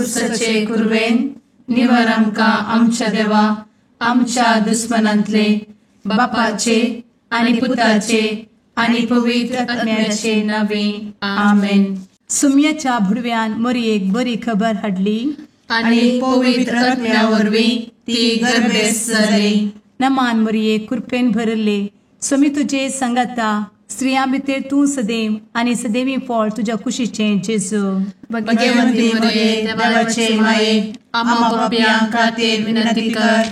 कुर्साचे कुरवेन निवार आमकां आमच्या देवा आमच्या दुस्मनांतले बापाचे आनी पुताचे आनी पवित्र आत्म्याचे नावे आमेन. सुम्याच्या भुडव्यान मोरयेक बरी खबर हाडली आनी पवित्र आत्म्या वरवीं ती गर्भेस्त जाली. नमान मोरये, कृपेन भरले, स्वामी तुजे संगाता, स्त्रियां भितर तूं सदैव आनी सदैवी फळ तुज्या कुशीचें जेजू. भगवंती मोरये, देवाचे माये, आम्हा पाप्यां खातीर विनंती कर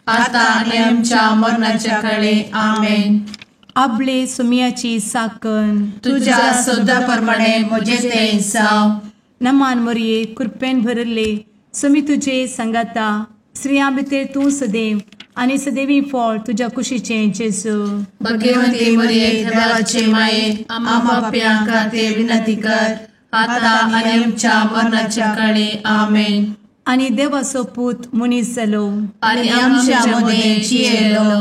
आता आनी आमच्या मरणाच्या काळे. आमेन. आपले सुम्याची साकन तुझ्या शब्दा प्रमाणे म्हजें तें जावं. नमान मोरये, कृपेन भरले, स्वामी तुजे संगाता, स्त्रियां भितर तूं सदैव आनी सदैवी फळ तुज्या कुशीचें जेजू. भगवंती मोरये, देवाचे माये, आम्हा पाप्यां खातीर विनंती कर आता आनी आमच्या मरणाच्या काळे. आमेन. आनी देवाचो पूत मनीस जालो आनी आमच्या मदें जियेलो.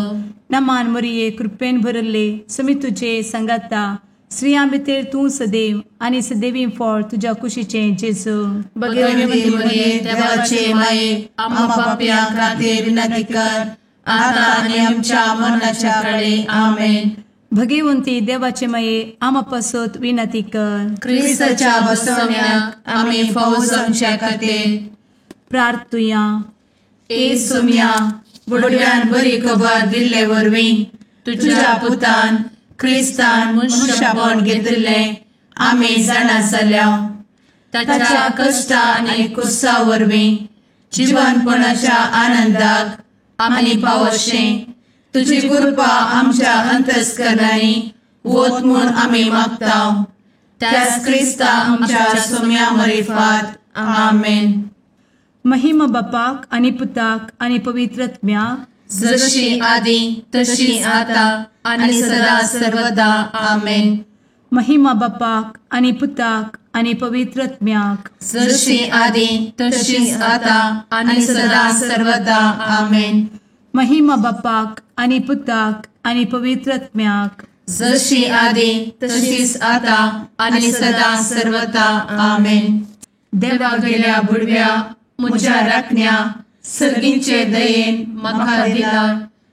नमान मोरये, कृपेन भरले, स्वामी तुजे संगाता, स्त्रियां भितर तूं सदैव आनी सदैवी फळ तुज्या कुशीचें जेजू. भगवंती मोरये, देवाचे माये, आम्हा पाप्यां खातीर विनंती कर आता आनी आमच्या मरणाच्या काळे. आमेन. भगवंती देवाचे माये, आम्हा पासत विनंती कर. क्रिस्ताच्या बसवण्याक आमी फावो जावच्या खातीर प्रार्थुया. ए सोम्या, बुडव्यान बरी खबर दिल्ले वरवीं तुझ्या पुतान क्रिस्तान मनुष्यपण घेतिल्लें आमी जाणा जाल्या. ताच्या कश्टा आनी कुर्सा वरवीं जिवनपणाच्या आनंदाक आमी पावशें तुजी कृपा आमच्या अंतस्करणांनी वत म्हूण आमी मागता. त्याच क्रिस्ता आमच्या सोम्या मरिफात. आमेन. महिमा बापाक आनी पुताक आनी पवित्र आत्म्याक, जशी आदी तशी आता आनी सदा सर्वदा. आमेन. महिमा बापाक आनी पुताक आनी पवित्र आत्म्याक, जशी आदी तशी आता आनी सदा सर्वदा. आमेन. महिमा बापाक आनी पुताक आनी पवित्र आत्म्याक, जशी आदी तशीच आता आनी सदा सर्वदा. आमेन. देवा गेल्या बुडव्या म्हज्या राखण्या सर्गींचे दयेन म्हाका दिला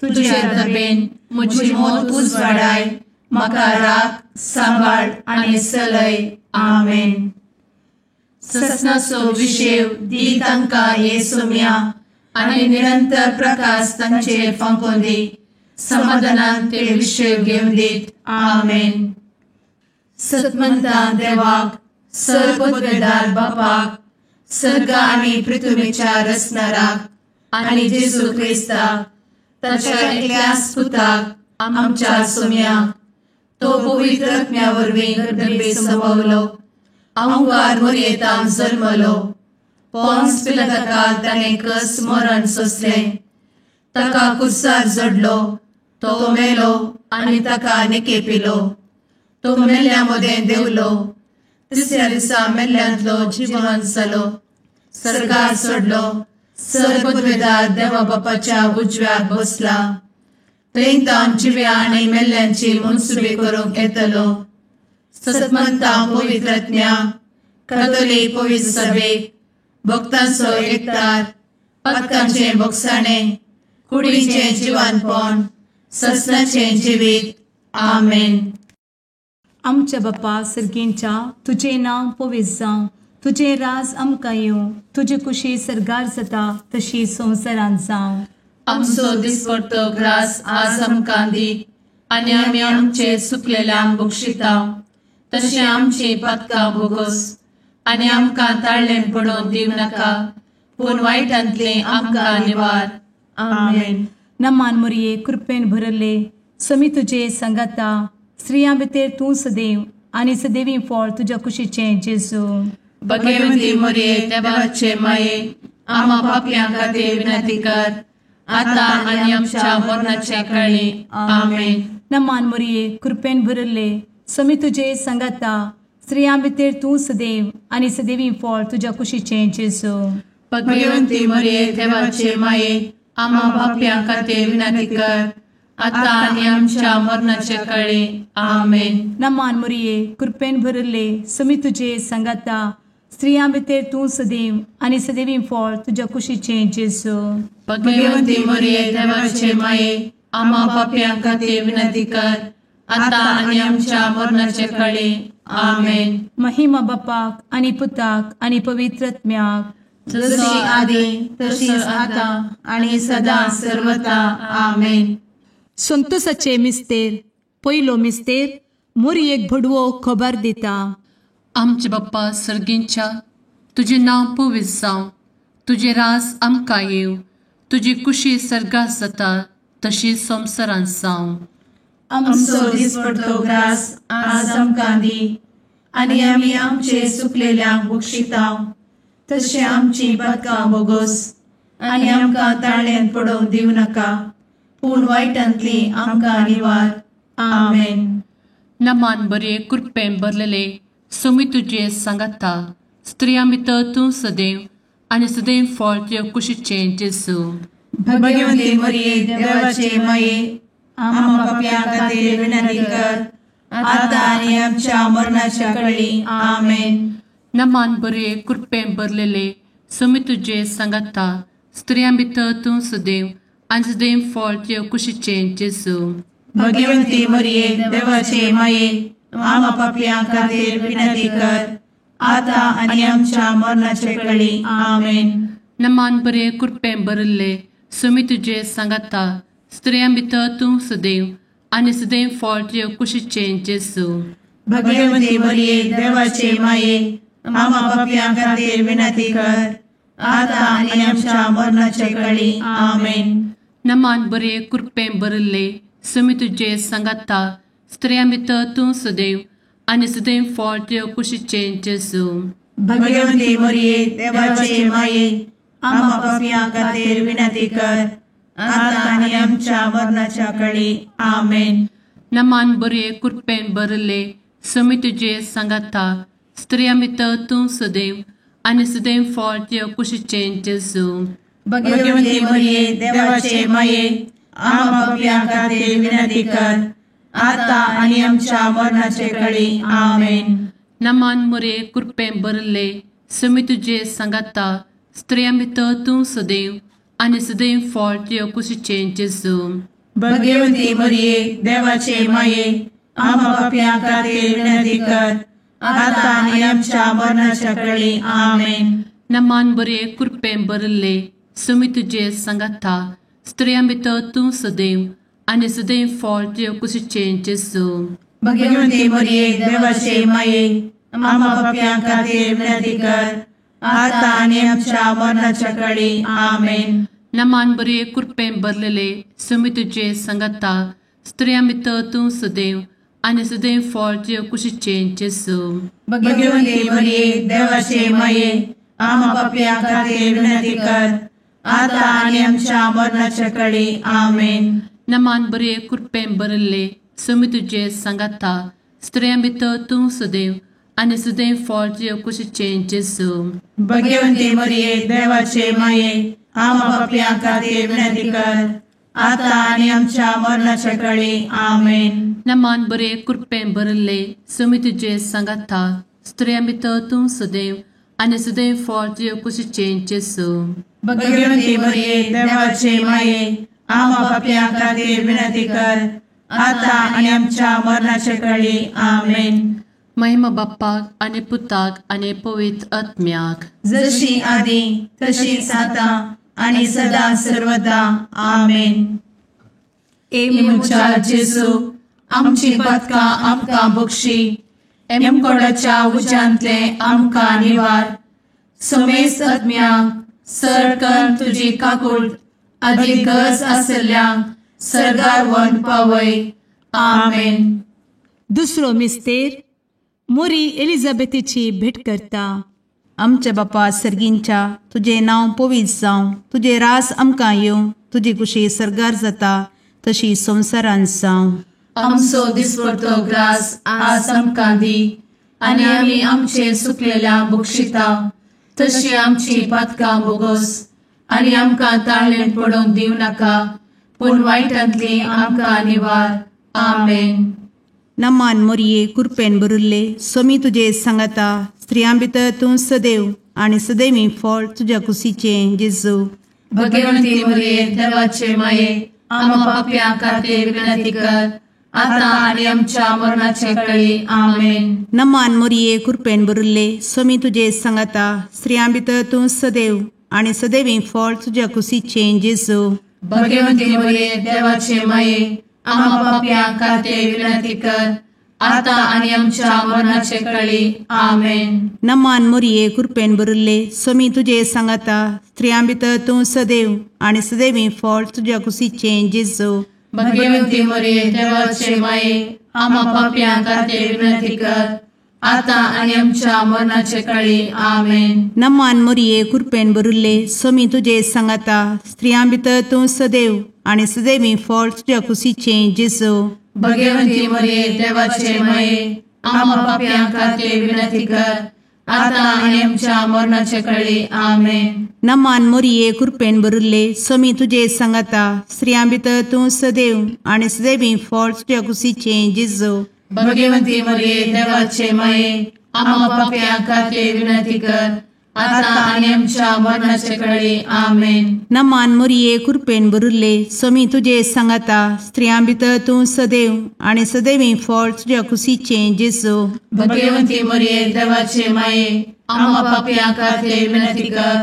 तुजे दबेन म्हजी मोत उजवाडाय म्हाका राख सांबाळ आनी चलय. आमेन. ससनाचो विशेव दी तांकां हे सोम्या आनी निरंतर प्रकाश तांचेर फांकोवन दी. समाधानान ते विशेव घेवन दीत. आमेन. सतमंता देवाक, सर्वपदवेदार बापाक, सर्ग आनी पृथ्वीच्या रचणाराक आनी जेजू क्रिस्ताक ताच्या एकल्याच पुताक आमच्या सोम्याक, तो पवित्र आत्म्या वरवीं गर्भे संभवलो, अंकार मोरयेतान जल्मलो, पोन्स पिलाताकाल ताणें कस मरण सोंसलें, ताका कुर्सार जडलो, तो मेलो आनी ताका निकेपिलो, तो मेल्ल्या मदें देंवलो, तिसऱ्या दिसा मेल्ल्यांतलो जिवन जालो, सर्गार चडलो, सर्वपदवेदार देवा बापाच्या उजव्याक बसला, थंय तावन जिव्या आनी मेल्ल्यांची मनसुबी करूंक येतलो. सतमंता पवित्र आत्म्या, कथोलीक पवित्र सभेक, भक्तांचो एकतार, पातकांचें भोगसाणें, कुडीचें जिवानपण, ससनाचें जिवीत. आमेन. आमच्या बापा सर्गींच्या, तुजें नांव पवित्र जावं, तुजें राज आमकां येवं, तुजी कुशी सर्गार जाता तशी संवसारांत जावं. आमचो दिसपडतो ग्रास आज आमकां दी आनी आमी आमचे चुकलेल्यांक बक्षिता तशें आमची पातकां भोगोस आनी आमकां ताळ्ळें पडोवन दिवं नाका, पूण वायटांतलें आमकां निवार. आमेन. नमान मोरये, कृपेन भरले, स्वामी तुजे संगाता, स्त्रियां भितर तूं सदैव आनी सदैवी फळ तुज्या कुशीचें जेजू. भगवंती मोरये, देवाचे माये, आम्हा पापयां खातीर विनंती कर आता आनी आमच्या मरणाच्या काळी. आमेन. नमान मोरये, कृपेन भरले, स्वामी तुजे संगाता, स्त्रियां भितर तूं सदैव आनी सदैवी फळ तुज्या कुशीचें जेजू. भगवंती मोरये, देवाचे माये, आम्हा पापयां खातीर विनंती कर आता आनी आमच्या मरणाच्या काळी. आमेन. नमान मोरये, कृपेन भरले, स्वामी तुजे संगाता, स्त्रियां भितर तूं सदैव आनी सदैवी फळ तुज्या कुशीचें जेजू। भगवंती मरिये देवाचे माये, आम्हा पाप्यां खातीर विनंती कर, आतां आनी आमच्या मरणाचे कळी। आमेन। महिमा बापाक आनी पुताक आनी पवित्र आत्म्याक, जशी आदी तशीच आतां आनी सदां सर्वता। आमेन। संतोषाचे मिस्तेर। पयलो मिस्तेर मोरयेक भडवो खबर दिता। आमचे बाप्पा सर्गींच्या, तुजें नांव पवित्र जावं, तुजें राज आमकां येवं, तुजी कुशी सर्गात जाता तशी संवसारांत जावं। आमचो दिसपडतो ग्रास आज आमकां दी, आनी आमी आमचे चुकलेल्यांक बक्षिता तशें आमची पातकां बोगोस, आनी आमकां ताळ्यांत पडोवंक दिवं नाका, पूण वायटांतली आमकां निवार। आमेन। नमान बरे कृपेन भरलेले सुमी तुजे सांगाता, स्त्रियां भितर तूं सदैव आनी सदैव फळ तुजे कुशीचें जेजू। भगवंती मरिये देवाचे माये, आम्हा पाप्यां खातीर विनंती कर, आतां आनी आमच्या मरणाच्या कळी। आमेन। नमान बरे कृपेन भरलेले सुमी तुजे सांगाता, स्त्रियां भितर तूं सदैव आनी सदैव फळ तुजे कुशीचें जेजू। भगवंती मरिये देवाचे माये, आम्हा पाप्यां खातीर विनंती कर, आतां आनी आमच्या मरणाचे कळी। आमेन। नमान बरे कृपेन भरिल्ले सुमी तुजे सांगाता, स्त्रियां भितर तूं सदैव आनी सदैव फळ तुजे कुशीचें जेजू। भगवंती मरिये देवाचे माये, आम्हा पाप्यां खातीर विनंती कर, आतां आनी आमच्या मरणाचे कळी। आमेन। नमान बरे कृपेन भरिल्ले सुमी तुजे सांगाता, स्त्रियां भितर तूं सदैव आनी सदैव फळ तुजे कुशीचें जेजू। भगवंती मरिये देवाचे माये, आम्हा पाप्यां खातीर विनंती कर, आतां आनी आमच्या मरणाच्या कळी। आमेन। नमान बरे कृपेन भरिल्ले सुमी तुजे सांगाता, स्त्रियां भितर तूं सदैव आनी सदैव फळ तुजे कुशीचें जेजू। भगवंती मरिये देवाचे माये, आम्हा पाप्यां खातीर विनंती कर, आतां आनी आमच्या मरणाचे कळी। आमेन। नमान मरिये कृपेन भरिल्ले सुमी तुजे सांगाता, स्त्रियां भितर तूं सदैव आनी सदैव फळ तुजे कुशीचें जेजू। भगवंती मरिये देवाचे माये, आम्हा पाप्यां खातीर विनंती कर, आतां आनी आमच्या मरणाच्या कळी। आमेन। नमान बरे कृपेन भरिल्ले सुमी तुजे सांगाता, स्त्रियां भितर तूं सदैव आनी सदैव फळ तुजे कुशीचें जेजू। भगवंती मरिये देवाचे माये, आम्हा पाप्यां खातीर विनंती कर, आतां आनी आमच्या मरणाच्या कळी। आमेन। नमान बरे कृपेन भरलेले सुमी तुजे सांगाता, स्त्रियां भितर तूं सदैव आनी सदैव फळ तुजे कुशीचें जेजू। भगवंती मरिये देवाचे माये, आम्हा पाप्यां खातीर विनंती कर, आतां आनी आमच्या मरणाच्या कळी। आमेन। नमान बरे कृपेन भरिल्ले सुमी तुजे सांगाता, स्त्रियां भितर तूं सदैव आनी सदैव फळ तुजे कुशीचें जेजू। भगवंती मरिये देवाचे माये, आम्हा पाप्यां खातीर विनंती कर, आतां आनी आमच्या मरणाच्या कळी। आमेन। नमान बरे कृपेन भरिल्ले सुमी तुजे सांगाता, स्त्रियां भितर तूं सदैव आनी सदैव फळ तुजे कुशीचें जेजू। भगवंती मरिये देवाचे माये, आम्हा पाप्यां खातीर विनंती कर, आतां आनी आमच्या मरणाचे कळी। आमेन। महिमा बाप्पाक आनी पुताक आनी पवित्र आत्म्याक, जशी आदी तशीच आतां आनी सदां सर्वदा। आमेन। ए म्हज्या जेजू, आमची पातकां आमकां बक्षी, एमकोडाच्या उज्यांतले आमकां निवार, समेस्त आत्म्यांक सरकन तुजी काकूट आदी गरज आसल्ल्यांक सर्गार व्हरून पावय। आमेन। दुसरो मिस्तेर मोरी एलिझाबेथीची भेट करता। आमच्या बापा सर्गींच्या, तुजें नांव पवित्र जावं, तुजें राज आमकां येवं, तुजी कुशी सर्गार जाता तशी संवसारांत जावं। आमचो दिसपडतो ग्रास आज आमकां दी, आनी आमी आमचे चुकलेल्यांक बक्षिता तशी आमची पातकां बोगोस, आनी आमकां ताळ्ळेंत पडोवंक दिवं नाका, पूण वायटांतली आमकां निवार। आमेन। नमान मोरये कुरपेन भरिल्ले सोमी तुजे सांगाता स्त्रियां भितर तूं सदैव आनी सदैवी फळ तुज्या कुशीचें जेजू। भगवंती मोरये देवाचे माये आम्हा पाप्यां खातीर विनंती कर आता आनी आमच्या मरणाचे कळी। आमेन। नमान मोरये कुरपेन भरिल्ले सोमी तुजे सांगाता स्त्रियां भितर तूं सदैव आनी सदैवी फळ तुज्या कुशीचें जेजू। भगवंती मोरये देवाचे माये आम्हा पाप्यां खातीर विनंती कर आता आनी आमच्या मरणाचे कळी। आमेन। नमान मोरये कुरपेन भरिल्ले सोमी तुजे सांगाता स्त्रियां भितर तूं सदैव आनी सदैवी फळ तुज्या कुशीचें जेजू। भगवंती मोरये देवाचे माये आम्हा पाप्यां खातीर विनंती कर आता आनी आमच्या मरणाचे कळी। आमेन। नमान मोरये कुरपेन भरिल्ले सोमी तुजे सांगाता स्त्रियां भितर तूं सदैव आनी सदैवी फळ तुज्या कुशीचें जेजू। भगवंती मोरये देवाचे माये आम्हा पाप्यां खातीर विनंती कर आता आनी आमच्या मरणाचे कळी। आमेन। नमान मोरये कुरपेन भरिल्ले सोमी तुजे सांगाता स्त्रियां भितर तूं सदैव आनी सदैवी फळ तुज्या कुशीचें जेजू। भगवंती मोरये देवाचे माये आम्हा पाप्यां खातीर विनंती कर आता आनी आमच्या मरणाचे कळी। आमेन। नमान मोरये कुरपेन भरिल्ले सोमी तुजे सांगाता स्त्रियां भितर तूं सदैव आनी सदैवी फळ तुज्या कुशीचें जेजू। भगवंती मोरये देवाचे माये आम्हा पाप्यां खातीर विनंती कर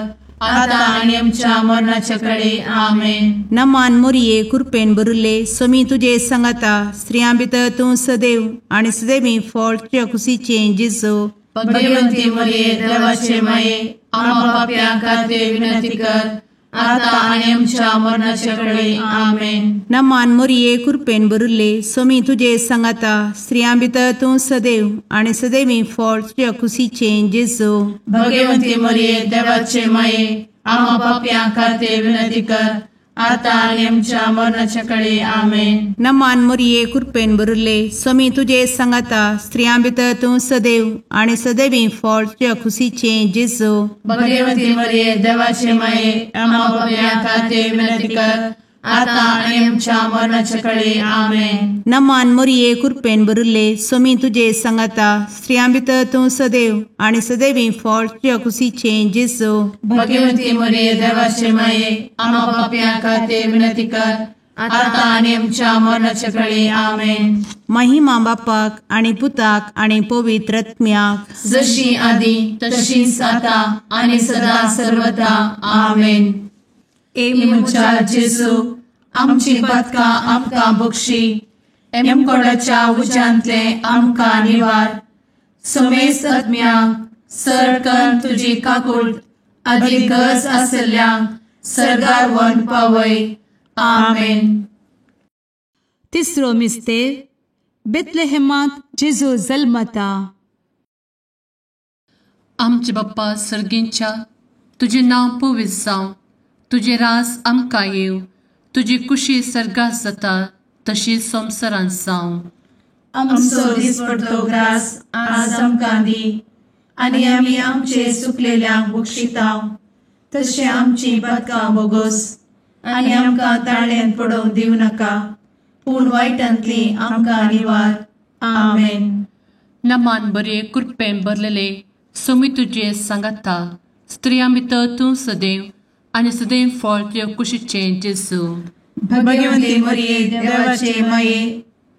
आता आनी आमच्या मरणाचे कळी। आमेन। नमान मोरये कुरपेन भरिल्ले सोमी तुजे सांगाता स्त्रियां भितर तूं सदैव आनी सदैवी फळ तुज्या कुशीचें जेजू। भगवंती मोरये देवाचे माये आम्हा पाप्यां खातीर विनंती कर आता आनी आमच्या मरणाचे कळी। आमेन। नमान मोरये कुरपेन भरिल्ले सोमी तुजे सांगाता स्त्रियां भितर तूं सदैव आनी सदैवी फळ तुज्या कुशीचें जेजू। भगवंती मोरये देवाचे माये आम्हा पाप्यां खातीर विनंती कर आता आनी आमच्या मरणाचे कळी। आमेन। नमान मोरये कुरपेन भरिल्ले सोमी तुजे सांगाता स्त्रियां भितर तूं सदैव आनी सदैवी फळ तुज्या कुशीचें जेजू। भगवंती मोरये देवाचे माये आम्हा पाप्यां खातीर विनंती कर आता आनी आमच्या मरणाचे कळी। आमेन। नमान मोरये कुरपेन भरिल्ले सोमी तुजे सांगाता स्त्रियां भितर तूं सदैव आनी सदैवी फळ तुज्या कुशीचें जेजू। भगवंती मोरये देवाचे माये आम्हा पाप्यां खातीर विनंती कर आता आनी आमच्या मरणाचे कळी। आमेन। महिमा बापाक आनी पुताक आनी पवित्र आत्म्याक, जशी आदी तशीच आता आनी सदा सर्वदा। आमेन। ए म्हज्या जेजू आमची पातकां आमकां बक्षी, एमकोडाच्या उज्यांतले आमकां निवार, समेस्त आत्म्यांक सरकन तुजी काकूट आदी गरज आशिल्ल्यांक सर्गार व्हरून पावय। आमेन। तिसरो मिस्तेर बेथलेहेमांत जेजू जल्मता। आमचे बाप्पा सर्गींच्या तुजें नांव पवित्र जावं, तुजें राज आमकां येवं, तुजी कुशी सर्गात जाता तशी संवसारांत जावं। आमचो दिसपडतो ग्रास आज आमकां दी आनी आमी आमचे चुकलेल्यांक बक्षिता तशें आमची पातकां बोगोस आनी आमकां ताळ्यांत पडोवंक दिवं नाका, पूण वायटांतली आमकां निवार। आमेन। नमान बरे कृपेन भरलेले सोमी तुजे सांगाता, स्त्रियां भितर तूं सदैव आनी सदैव फळ तुज्या कुशीचें जेजू। भगवंती मरिये देवाचे माये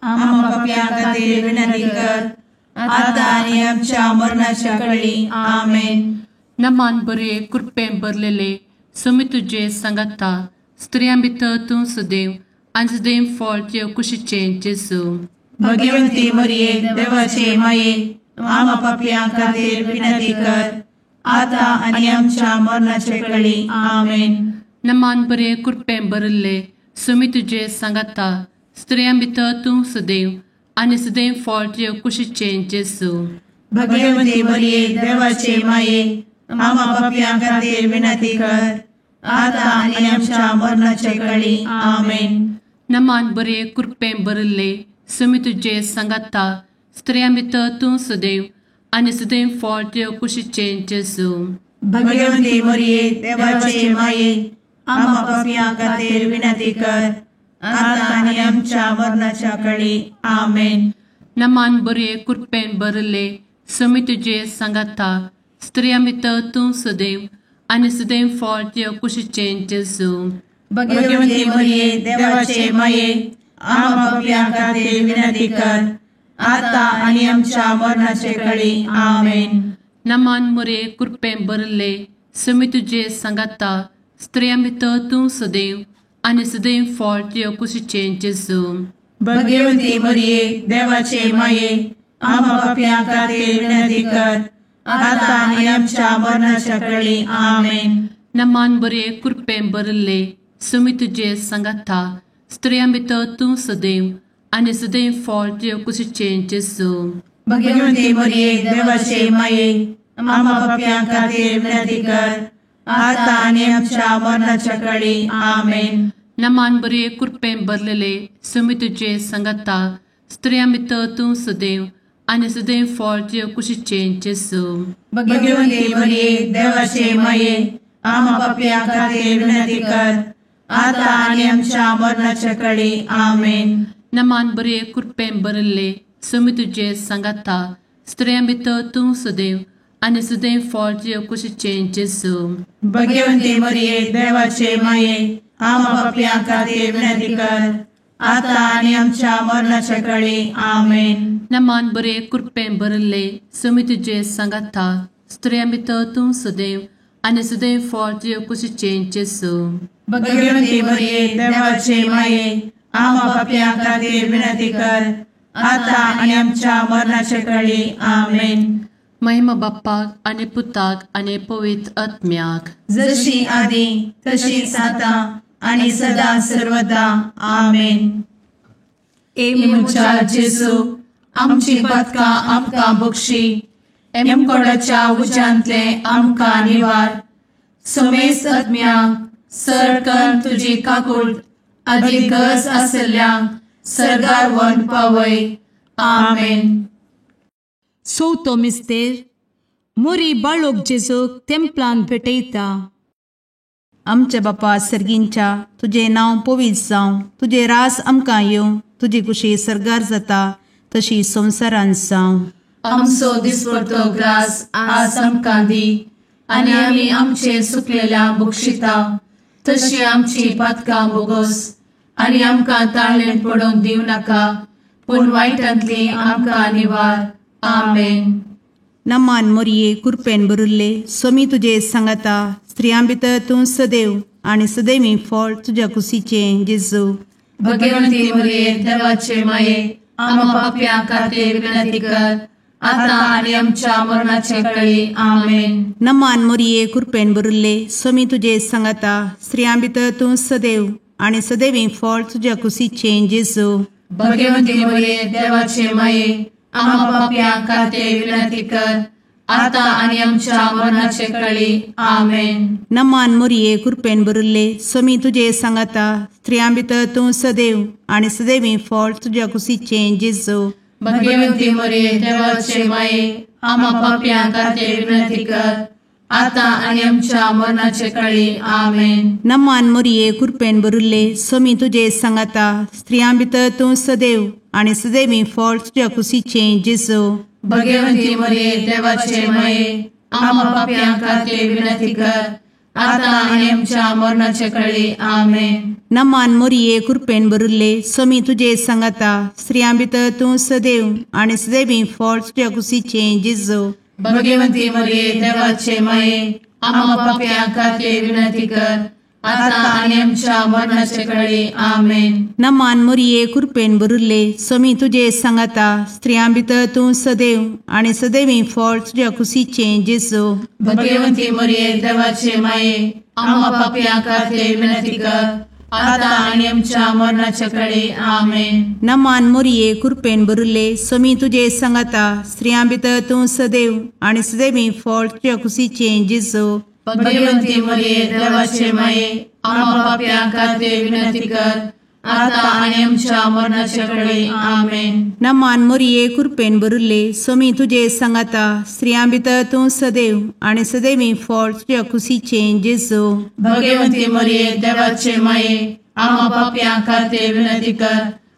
आम्हा पाप्यां खातीर विनंती कर आता आनी आमच्या मरणाच्या कळी। आमेन। नमान बरे कृपेन भरलेले सोमी तुजे सांगाता, स्त्रियां भितर तूं सदैव आनी सदैव फळ तुज्या कुशीचें जेजू। भगवंती मरिये देवाचे माये आम्हा पाप्यां खातीर विनंती कर आता आनी आमच्या मरणाच्या कळी। आमेन। नमान बरे कृपेन भरिल्ले सोमी तुजे सांगाता, स्त्रियां भितर तूं सदैव आनी सदैव फळ तुज्या कुशीचें जेजू। भगवंती मरिये देवाचे माये आम्हा पाप्यां खातीर विनंती कर आता आनी आमच्या मरणाच्या कळी। आमेन। नमान बरे कृपेन भरिल्ले सोमी तुजे सांगाता, स्त्रियां भितर तूं सदैव आनी सदैव फळ तुज्या कुशीचें जेजू। भगवंती मरिये देवाचे माये आम्हा पाप्यां खातीर विनंती कर आता आनी आमच्या मरणाच्या कळी। आमेन। नमान बरे कृपेन भरले स्वामी तुजे सांगाता स्त्रियां भितर तूं सदैव आनी सदैव फळ तुज्या कुशीचें जेजू. भगवती मरिये देवाचे माये आम्हा पाप्यां खातीर विनंती कर आता आनी आमच्या मरणाचे कळी. आमेन. नमान मरिये कृपेन भरले स्वामी तुजे सांगाता स्त्रियां भितर तूं सदैव आनी सदैव फळ तुज्या कुशीचें जेजू. भगवती मरिये देवाचे माये आम्हा पाप्यां खातीर विनंती कर आता आनी आमच्या मरणाच्या कळी. आमेन. नमान बरे कृपेन भरले स्वामी तुजे सांगाता स्त्रियां भितर तूं सदैव आनी सदैव फळ तुज्या कुशीचें जेजू. भगवती मरिये देवाचे माये आम्हा पाप्यां खातीर विनंती कर आता आनी आमच्या मरणाच्या कळी. आमेन. नमान बरे कृपेन भरलेले स्वामी तुजे सांगाता स्त्रियां भितर तूं सदैव आनी सदैव फळ तुज्या कुशीचें जेजू. भगवती मरिये देवाचे माये आम्हा पाप्यां खातीर विनंती कर आता आनी आमच्या मरणाच्या कळी. आमेन. नमान बरे कृपेन भरले स्वामी तुजे सांगाता स्त्रियां भितर तूं सदैव आनी सदैव फळ तुज्या कुशीचें जेजू. भगवती मरिये देवाचे माये आम्हा पाप्यां खातीर विनंती कर आता आनी आमच्या मरणाच्या कळी. आमेन. नमान बरे कृपेन भरले स्वामी तुजे सांगाता स्त्रियां भितर तूं सदैव आनी सदैव फळ तुज्या कुशीचें जेजू. भगवती मरिये देवाचे माये आम्हा पाप्यां खातीर विनंती कर आता आनी आमच्या मरणाच्या कळी. आमेन. महिमा बाप्पाक आनी पुताक आनी पवित्र आत्म्याक, जशी आदी तशीच आता आनी सदा सर्वदा. आमेन. ए म्हज्या जेजू आमची पातकां आमकां बक्षी, एमकोडाच्या उज्यांतले आमकां निवार, समेस्त आत्म्यांक सरकन तुजी काकूट आदी गरज आसल्ल्यांक सर्गार व्हरून पावय. आमेन. चवथो मिस्तेर मोरी बाळोक जेजूक तेंपलान भेटयता. आमच्या बापा सर्गींच्या तुजें नांव पवित्र जावं, तुजें राज आमकां येवं, तुजी कुशी सर्गार जाता तशी संवसारान जावं. आमचो दिसपडतो ग्रास आज आमकां दी आनी आमी आमचे सुकलेल्या बक्षिता तशी आमची पातकां बोगस आनी आमकां ताळेन पडोवंक दिवं नाका, पूण वायटांतली आमकां निवार. आमेन. नमान मोरये कृपेन भरिल्ले स्वामी तुजे सांगाता, स्त्रियां भितर तूं सदैव आनी सदैवी फळ तुज्या कुशीचें जेजू. भगवंती मोरये देवाचे माये आम्हा पाप्यां खातीर विनंती कर आता आनी आमच्या मरणाचे कळी. आमेन. नमान मोरये कृपेन भरिल्ले स्वामी तुजे सांगाता, स्त्रियां भितर तूं सदैव आनी सदैवी फळ तुज्या कुशीचें जेजू. भगवंती मोरये देवाचे माये आम्हा पाप्यां खातीर विनंती कर आता आनी आमच्या मरणाचे कळी. आमेन. नमान मोरये कृपेन भरिल्ले स्वामी तुजे सांगाता, स्त्रियां भितर तूं सदैव आनी सदैवी फळ तुज्या कुशीचें जेजू. भगवंती मोरये देवाचे माये आम्हा पाप्यां खातीर विनंती कर आता आनी आमच्या मरणाचे कळी. आमेन. नमान मोरये कृपेन भरिल्ले स्वामी तुजे सांगाता, स्त्रियां भितर तूं सदैव आनी सदैवी फळ तुज्या कुशीचें जेजू. भगवंती मोरये देवाचे माये आम्हा पाप्यां खातीर विनंती कर आता आनी आमच्या मरणाचे कळी. आमेन. नमान मोरये कृपेन भरिल्ले स्वामी तुजे सांगाता, स्त्रियां भितर तूं सदैव आनी सदैवी फळ तुज्या कुशीचें जेजू. भगवंती मोरये देवाचे माये आम्हा पाप्यां खातीर विनंती कर आता आनी आमच्या मरणाचे कळी. आमेन. नमान मोरये कृपेन भरिल्ले स्वामी तुजे सांगाता, स्त्रियां भितर तूं सदैव आनी सदैवी फळ तुज्या कुशीचें जेजू. भगवंती मोरये देवाचे माये आम्हा पाप्यां खातीर विनंती कर आता आनी आमच्या मरणाचे कळी. आमेन. नमान मोरये कृपेन भरिल्ले स्वामी तुजे सांगाता, स्त्रियां भितर तूं सदैव आनी सदैवी फळ तुज्या कुशीचें जेजू. भगवंती मोरये देवाचे माये आम्हा पाप्यां खातीर विनंती कर आता आनी आमच्या मरणाचे कळी. आमेन. नमान मोरये कृपेन भरिल्ले स्वामी तुजे सांगाता, स्त्रियां भितर तूं सदैव आनी सदैवी फळ तुज्या कुशीचें जेजू. भगवंती मोरये देवाचे माये आम्हा पाप्यां खातीर विनंती कर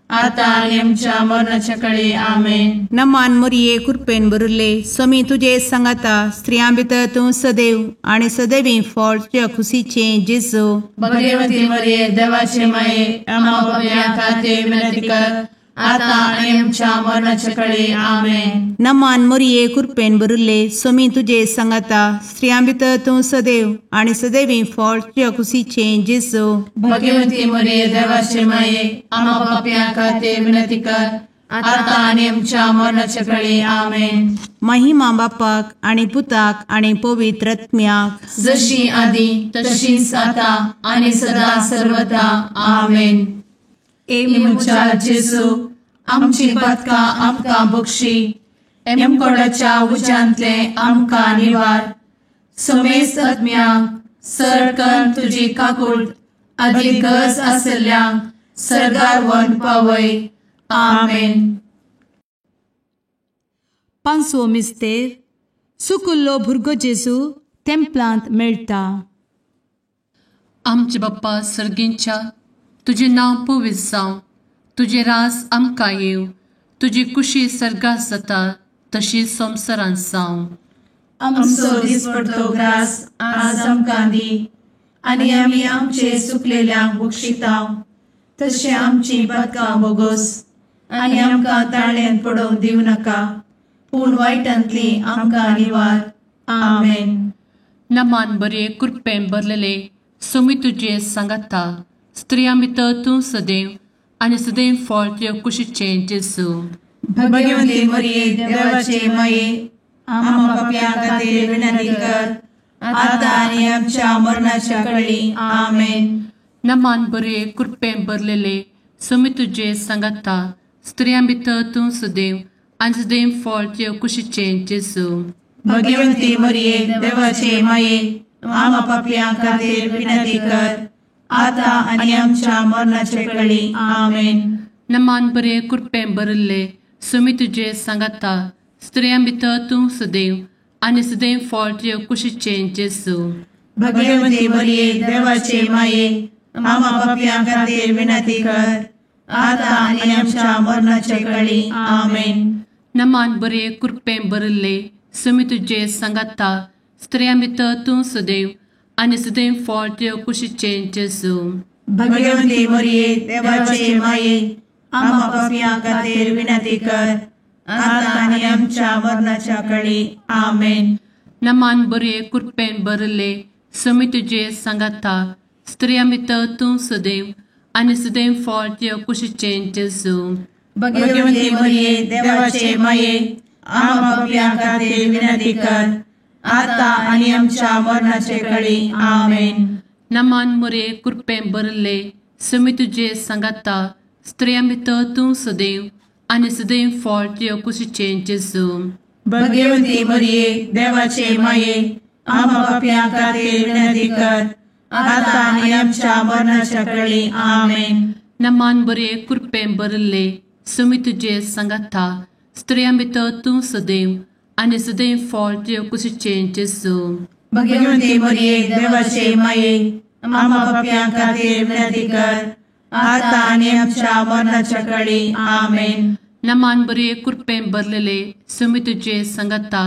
आतां आनी आमच्या मरणाच्या कळे. आमेन. नमान मोरये कृपेन भरिल्ले, स्वामी तुजे सांगाता, स्त्रियां भितर तूं सदैव आनी सदैवी फळ तुज्या खुशीचें जेजू. भगवती मरिये देवाचे माये, आम्हा पाप्यां खातीर विनंती कर, आतां आनी आमच्या मरणाच्या कळे. आमेन. नमान मोरये कृपेन भरिल्ले, स्वामी तुजे सांगाता, स्त्रियां भितर तूं सदैव आनी सदैवी फळ तुज्या खुशीचें जेजू. भगवती मरिये देवाचे माये, आम्हा पाप्यां खातीर विनंती कर, आतां आनी आमच्या मरणाच्या कळे. आमेन. महिमा बापाक आनी पुताक आनी पवित्र आत्म्याक, जशी आदी तशीच आतां आनी सदा सर्वदा. आमेन. ए म्हज्या जेजू, आमची पातकां आमकां बक्षी, एमकोडाच्या उज्यांतले आमकां निवार, समेस्त आत्म्यांक सरकन तुजी काकूट आदी गरज आशिल्ल्यांक सरगार व्हरून पावय. आमेन. पांचवो मिस्तेर, सुकुल्लो भुरगो जेजू तेंपलांत मेळटा. आमचे बाप्पा सर्गींच्या, तुजें नांव पवित्र जावं, तुजें रास आमकां येवं, तुजी कुशी सर्गात जाता तशी संवसारांत जावं. आमचो दिसपडतो ग्रास आज आमकां दी, आनी आमी आमचे सुकलेल्यांक बक्षिता तशें आमची पातकां बोगोस, आनी आमकां ताळ्यांत पडोवंक दिवं नाका, पूण वायटांतली आमकां निवार. आमेन. नमान बरे कृपेन भरलेले, स्वामी तुजे सांगाता, स्त्रियां भितर तूं सदैव आनी सदैव फळ तुज्या कुशीचें जेजू. भगवती मरिये देवाचे माये, आम्हा पाप्यां खातीर विनंती कर, आतां आनी आमच्या मरणाच्या कळी. आमेन. नमान बरे कृपेन भरलेले, स्वामी तुजे सांगाता, स्त्रियां भितर तूं सदैव आनी सदैव फळ तुज्या कुशीचें जेजू. भगवती मरिये देवाचे माये, आम्हा पाप्यां खातीर विनंती कर, आतां आनी आमच्या मरणाच्या कळी. आमेन. नमान बरे कृपेन भरिल्ले, स्वामी तुजे सांगाता, स्त्रियां भितर तूं सदैव आनी सदैव फळ तुज्या कुशीचें जेजू. भगवती मरिये देवाचे माये, आम्हा पाप्यां खातीर विनंती कर, आतां आनी आमच्या मरणाच्या कळी. आमेन. नमान बरे कृपेन भरिल्ले, स्वामी तुजे सांगाता, स्त्रियां भितर तूं सदैव आनी सदैव फळ तुज्या कुशीचें जेजू. भगवती मरिये देवाचे माये, आम्हा पाप्यां खातीर विनंती कर, आतां आनी आमच्या मरणाच्या कळी. आमेन. नमान बरे कृपेन भरिल्ले, स्वामी तुजे सांगाता, स्त्रियां भितर तूं सदैव आनी सदैव फळ तुज्या कुशीचें जेजू. भगवती मरिये देवाचे माये, आम्हा पाप्यां खातीर विनंती कर, आतां आनी आमच्या मरणाचे कळी. आमेन. नमान मरिये कृपेन भरिल्ले, स्वामी तुजे सांगाता, स्त्रियां भितर तूं सदैव आनी सदैव फळ तुज्या कुशीचें जेजू. भगवती मरिये देवाचे माये, आम्हा पाप्यां खातीर विनंती कर, आतां आनी आमच्या मरणाच्या कळी. आमेन. नमान बरे कृपेन भरिल्ले, स्वामी तुजे सांगाता, स्त्रियां भितर तूं सदैव आनी सदैव फळ तुज्या कुशीचें जेजू. भगवती मरिये देवाचे माये, आम्हा पाप्यां खातीर विनंती कर, आतां आनी आमच्या मरणाच्या कळी. आमेन. नमान बरे कृपेन भरलेले, स्वामी तुजे सांगाता,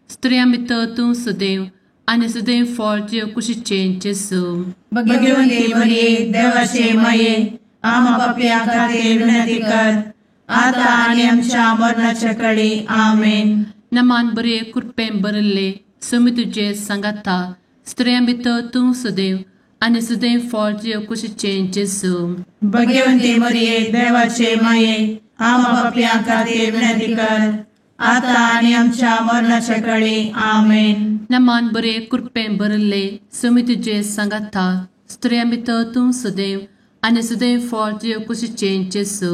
स्त्रियां भितर तूं सदैव आनी सदैव फळ तुज्या कुशीचें जेजू. भगवती मरिये देवाचे माये, आम्हा पाप्यां खातीर विनंती कर, आतां आनी आमच्या मरणाच्या कळी. आमेन. नमान बरे कृपेन भरिल्ले, स्वामी तुजे सांगाता, स्त्रियां भितर तूं सदैव आनी सदैव फळ तुज्या कुशीचें जेजू. भगवती मरिये देवाचे माये, आम्हा पाप्यां खातीर विनंती कर, आतां आनी आमच्या मरणाच्या कळी. आमेन. नमान बरे कृपेन भरिल्ले, स्वामी तुजे सांगाता, स्त्रियां भितर तूं सदैव आनी सदैव फळ तुज्या कुशीचें जेजू.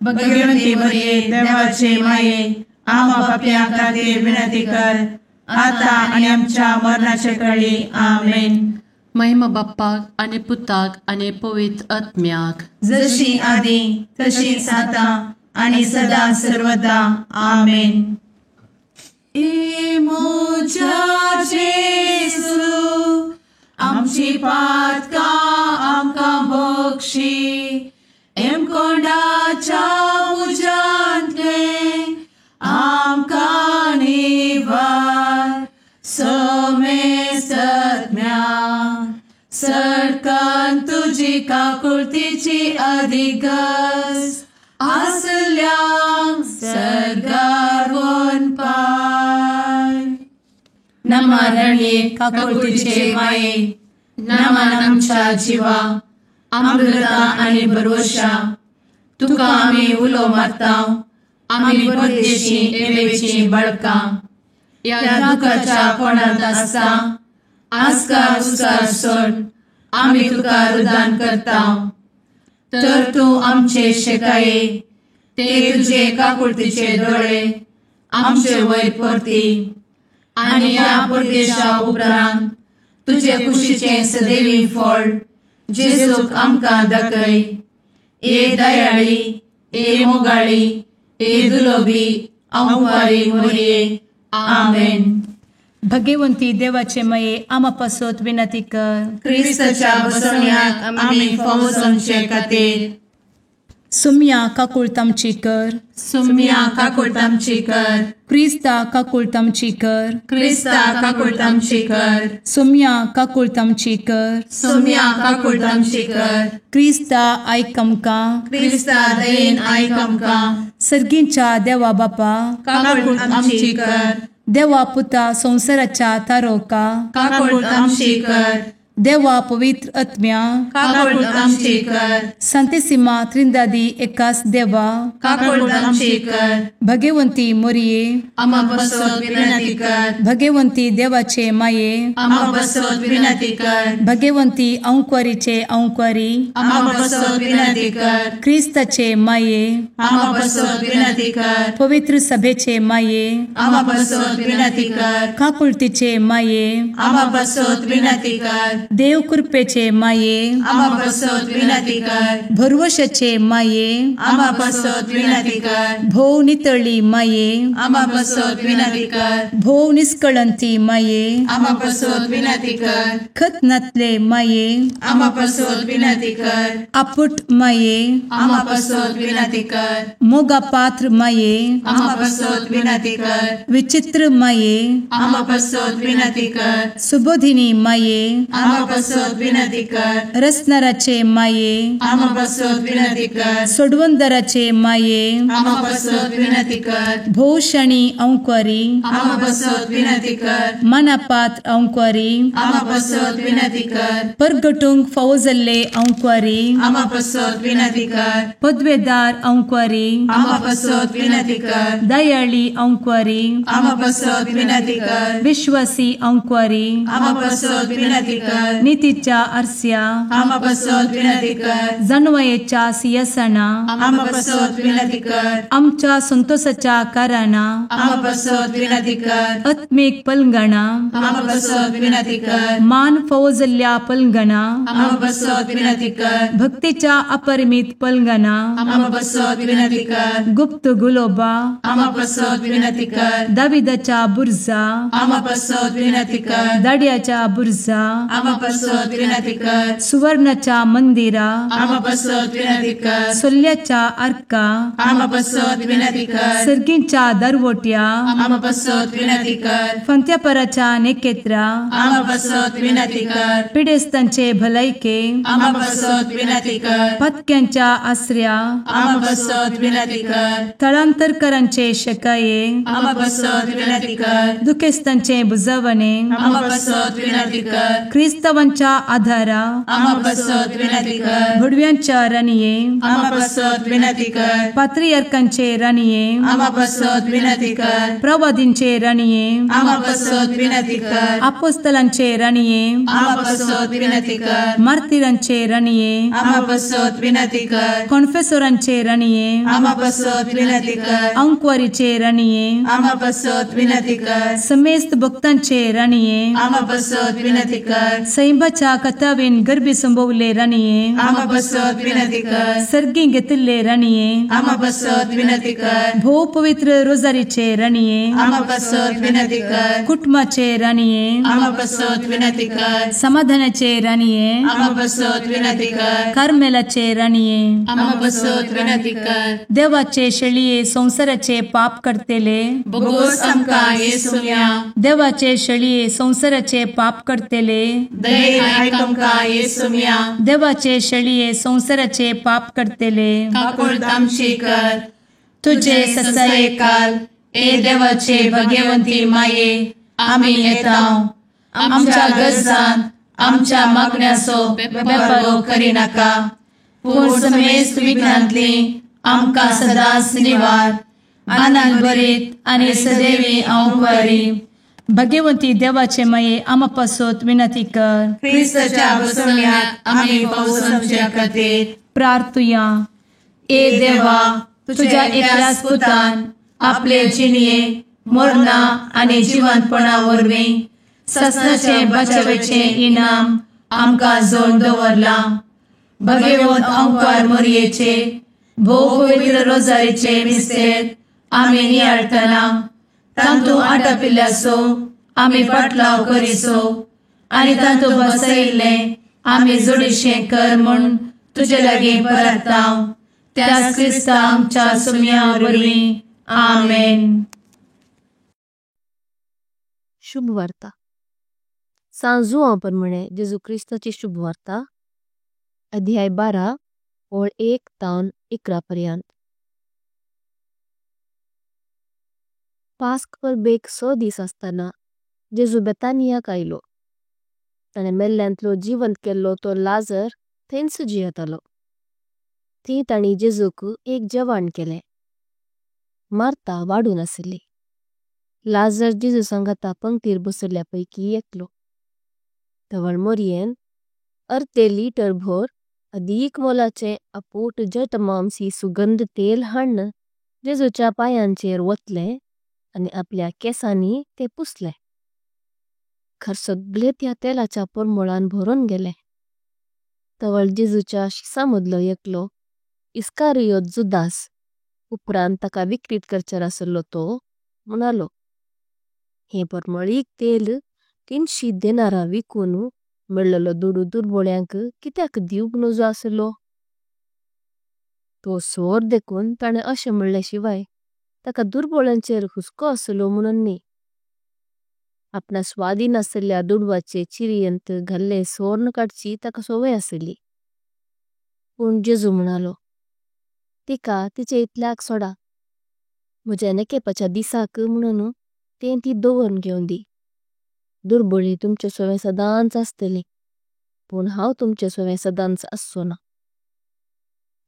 भगवती मरिये देवाचे माये, आम्हा पाप्यां खातीर विनंती कर, आतां आनी आमच्या मरणाच्या कळी. आमेन. महिमा बाप्पाक आनी पुताक आनी पवित्र आत्म्याक, जशी आदी तशीच आतां आनी सदा सर्वदा. आमेन. ए म्हज्या जेजू, आमची पातकां आमकां बक्षी, एमकोंडाच्या तुजी काकुळतीची अधिगस आसल्यांक सर्गार वनपाय. नमा रणये काकुळतीचे माये, नमन आमच्या जिवा, अमृता आनी भरवशा, तुका आमी उलो मारता, आमी परदेशी एवेची बळकां, ह्या दुखाच्या कोणांत आसता आस्कार उस्कार सोड आमी तुका रुदान करता. तर तूं आमचे शेकाये ते तुजे काकुळतीचे दोळे आमचे वयर परती आनी ह्या परदेशा उपरांत तुजे कुशीचें सदैवी फळ जेजूक आमकां दाखय. ए दयाळी, ए मोगाळी, ए दुलोबी आंवारी मोरये. आमेन. भगवंती देवाचे मये आमा पासत विनंती कर. क्रिस्ताच्या बसवण्याक आमी फावो जावचे खातीर. सुम्या काकुळतामची कर. सुम्या काकुळतामची कर. क्रिस्ता काकुळतामची कर. क्रिस्ता काकुळतामची कर. सुम्या काकुळतामची कर. सुम्या काकुळतामची कर. क्रिस्ता आयक आमकां. क्रिस्ता दयेन आयक आमकां. सर्गींच्या देवा बापा काकुळतामची कर. देवा पुता संवसाराच्या तारोका काकुळतामची कर. देवा पवित्र आत्म्या काकुळतामची कर. संतेसिमा त्रिंदादी एकास देवा काकुळतामची कर. भगवंती मोरये आमा पासत विनंती कर. भगवंती देवाचे माये आमा पासत विनंती कर. भगवंती अंकुरीचे अंकुरी आमा पासत विनंती कर. क्रिस्ताचे माये आमा पासत विनंती कर. पवित्र सभेचे माये आमा पासत विनंती कर. काकुळतीचे माये आमा पासत विनंती कर. देव कृपेचे माये आमा पासत विनंती कर. भरवशाचे माये आमा पासत विनंती कर. भोव नितळी माये आमा पासत विनंती कर. भोव निष्कळंती माये आमा पासत विनंती कर. खत नातले माये आमा पासत विनंती कर. आपुट माये आमा पासत विनंती कर. मोगा पात्र माये आमा पासत विनंती कर. विचित्र माये आमा पासत विनंती कर. सुबोधिनी माये आमा पासत विनंती कर. रसनाराचे माये आमा पासत विनंती कर. सोडवंदराचे माये आमा पासत विनंती कर. भोवशणी अंकुरी आमा पासत विनंती कर. मनापात्र अंकुरी आमा पासत विनंती कर. परगटूंक फावो जाल्ले अंकुरी आमा पासत विनंती कर. पदवेदार अंकुरी आमा पासत विनंती कर. दयाळी अंकुरी आमा पासत विनंती कर. विश्वासी अंकुरी आमा पासत विनंती कर. नितीच्या आरस्या आमा पासत विनंती कर. जानवयेच्या सिंहासना आमा पासत विनंती कर. आमच्या संतोषाच्या कारणा आमा पासत विनंती कर. आत्मीक पलंगणा आमा पासत विनंती कर. मान फावो जाल्ल्या पलंगणा आमा पासत विनंती कर. भक्तीच्या अपरिमित पलंगणा आमा पासत विनंती कर. गुप्त गुलोबा आमा पासत विनंती कर. दाविदाच्या बुर्जा आमा पासत विनंती कर. दाड्याच्या बुर्जा आमा पासत विनंती कर. सुवर्णाच्या मंदिरा आमा पासत विनंती कर. सोल्याच्या आर्का आमा पासत विनंती कर. सर्गींच्या दरवट्या आमा पासत विनंती कर. फंत्यापराच्या नेकेत्रा आमा पासत विनंती कर. पिडेस्तांचे भलायके आमा पासत विनंती कर. पत्क्यांच्या आसऱ्या आमा पासत विनंती कर. थळांतरकरांचे शकाये आमा पासत विनंती कर. दुखेस्तांचे बुजवणे आमा पासत विनंती कर. क्रिस्तावांच्या आधारा आमा पासत विनंती कर. भडव्यांच्या राणये आमा पासत विनंती कर. पात्रियार्कांचे राणये आमा पासत विनंती कर. प्रवादींचे राणये आमा पासत विनंती कर. आपोस्तलांचे राणये आमा पासत विनंती कर. मार्तिरांचे राणये आमा पासत विनंती कर. कॉन्फेसोरांचे राणये आमा पासत विनंती कर. अंकुवारीचे राणये आमा पासत विनंती कर. समेस्त भक्तांचे राणये आमा पासत विनंती कर. सैंबाच्या कथावेन गर्भी संभवले राणये आमा पासत विनंती कर. सर्गी घेतिल्ले राणये आमा पासत विनंती कर. भोव पवित्र रोजारीचे राणये आमा पासत विनंती कर. कुटुंबाचे राणये आमा पासत विनंती कर. समाधानाचे राणये आमा पासत विनंती कर. कार्मेलाचे राणये आमा पासत विनंती कर. देवाचे शेळये संवसाराचे पाप करतेले बोगोस आमकां येसुया. देवाचे शेळये संवसाराचे पाप करतेले दयेन आयक आमकां येसुम्या. देवाचे शेळये संवसाराचे पाप करतले काकूळ आमची कर. तुझे तुजे ससायेकाल ए देवाचे भगवंती माये आमी येता. आमच्या गरजांत आमच्या मागण्याचो बेपर्वो करिनाका, पूण समेस्त विघ्नांतली आमकां सदांच निवार. आनंद भरीत आनी सदैवी हांव. भगवंती देवाचे माये आमा पासत विनंती कर. क्रिस्ताच्या बसवण्याक आमी पावसांच्या खातीर प्रार्थुया. ए देवा, तुझ्या एकल्याच पुतान आपले जिणये मरणा आनी जिवंतपणा वरवीं ससनाचे बचावेचें इनाम आमकां जोड दवरलां. भगवंत अंकार मोरयेचे भोव पवित्र रोजारीचे मिस्तेर आमी नियाळटना तांतू आटापिल्ल्याचो आमी पाटलाव करिसो आनी तांतू बसयिल्लें आमी जोडीशें कर म्हूण तुजे लागीं परता. त्याच क्रिस्ता आमच्या सुम्या वरवीं. आमेन. शुभवार्ता। सांत जुआं परमाणे जेसु ख्रिस्ताची शुभवार्ता। अध्याय 12 ओळ 1 ताऊन 11 पर्यंत। पास्क परबेक 6 दिस अस्ताना जेसु बेथानियाक आयलो। ताणे मेल्ल्यांतलो जीवंत केल्लो तो लाजर थैंच जियतलो। थैं ताणी जेसुक एक जेवण केले मार्था वाडून असली। लाजर जेसु संगाता पंक्तिर बसल्या पैकी एकलो। तवळ मोरियें अर्धे लिटर भोर अधीक मोलाचे अपोट जटमांसी। सुगंध तेल हण्ण जेसुच्या पायांचेर वोटले आनी आपल्या। केसानी ते पुसले घर सगळे त्या तेलाच्या पोरमोलां भोरोन। गेले तवळ जेसुच्या शिसा मोडलो एकलो इस्कारियोत जुदास। उपरांत तका विक्रीत करचर असलो तो मुनालो हे। पोरमोलिक तेल 300 देनारा विकुनु मेळलो दुडु। दुर्बोल्यांक कित्याक दिउंक नजो असलो तो सोर देखून। ताणे अशे म्होळ्ले शिवाय तका दुर्बोल्यांचेर हुस्को। असलो म्होनों न्ही आपना स्वादीन असल्या दुडवाचे। चिरीयंत घाले सोर्न कडची तका सोवे असली पुन जेसु। मुनालो तिका तिचे इतल्याक सोडा मुझे नेकेपाच्या। दिसाक म्होनों तें ती दोवर्न घेवंदी दुर्बोली। तुमचे सोवे सदांच अस्तली पुन हांव तुमचे सोवे। सदांच अस्सोना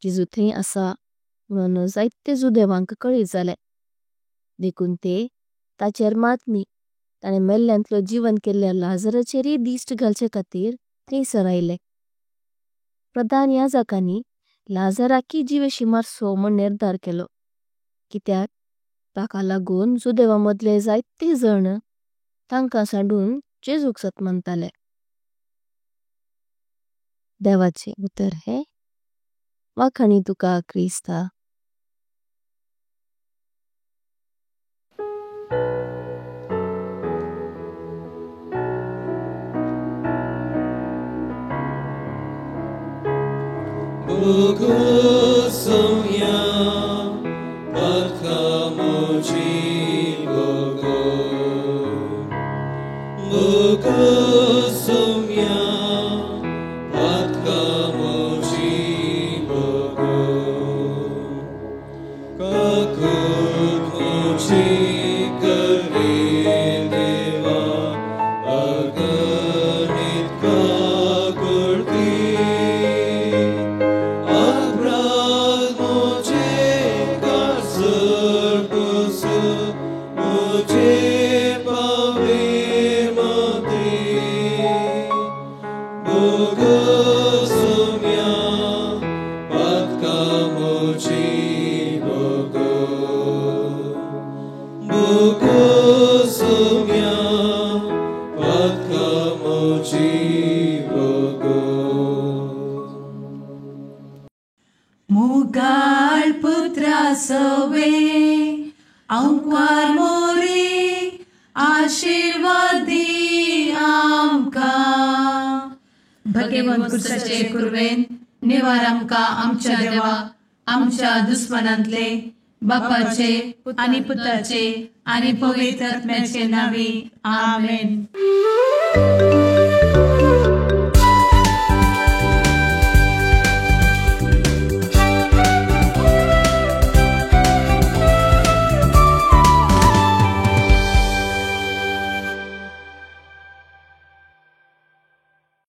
जेसु थैं असा म्होनों जायते। जुदेवांक कळीत जाले देखून ते ताचेर मात न्ही। ताणे मेल्ल्यांतलो जीवन केल्या लाजराचेरी दिश्ट। घालचे खातीर थैं सरायले प्रधान याजकांनी। लाजराकी जीवेशी मारसो म्होन निर्धार केलो। कित्याक ताका लागून जुदेवां मोडले जायते जाण। तांका साडून जेसुक सत्मंतले। देवाचे उतर हे वाखाणि तुका ख्रिस्ता। मुगाळ पुत्रा सवे अंकार मोरी आशीर्वादी आमकां. भगवंत कुर्साचे कुर्वेन निवार आमकां आमच्या देवा आमच्या दुस्मनांतले बापाचे आनी पुताचे आनी पवित्र आत्म्याचे नांवी. आमेन.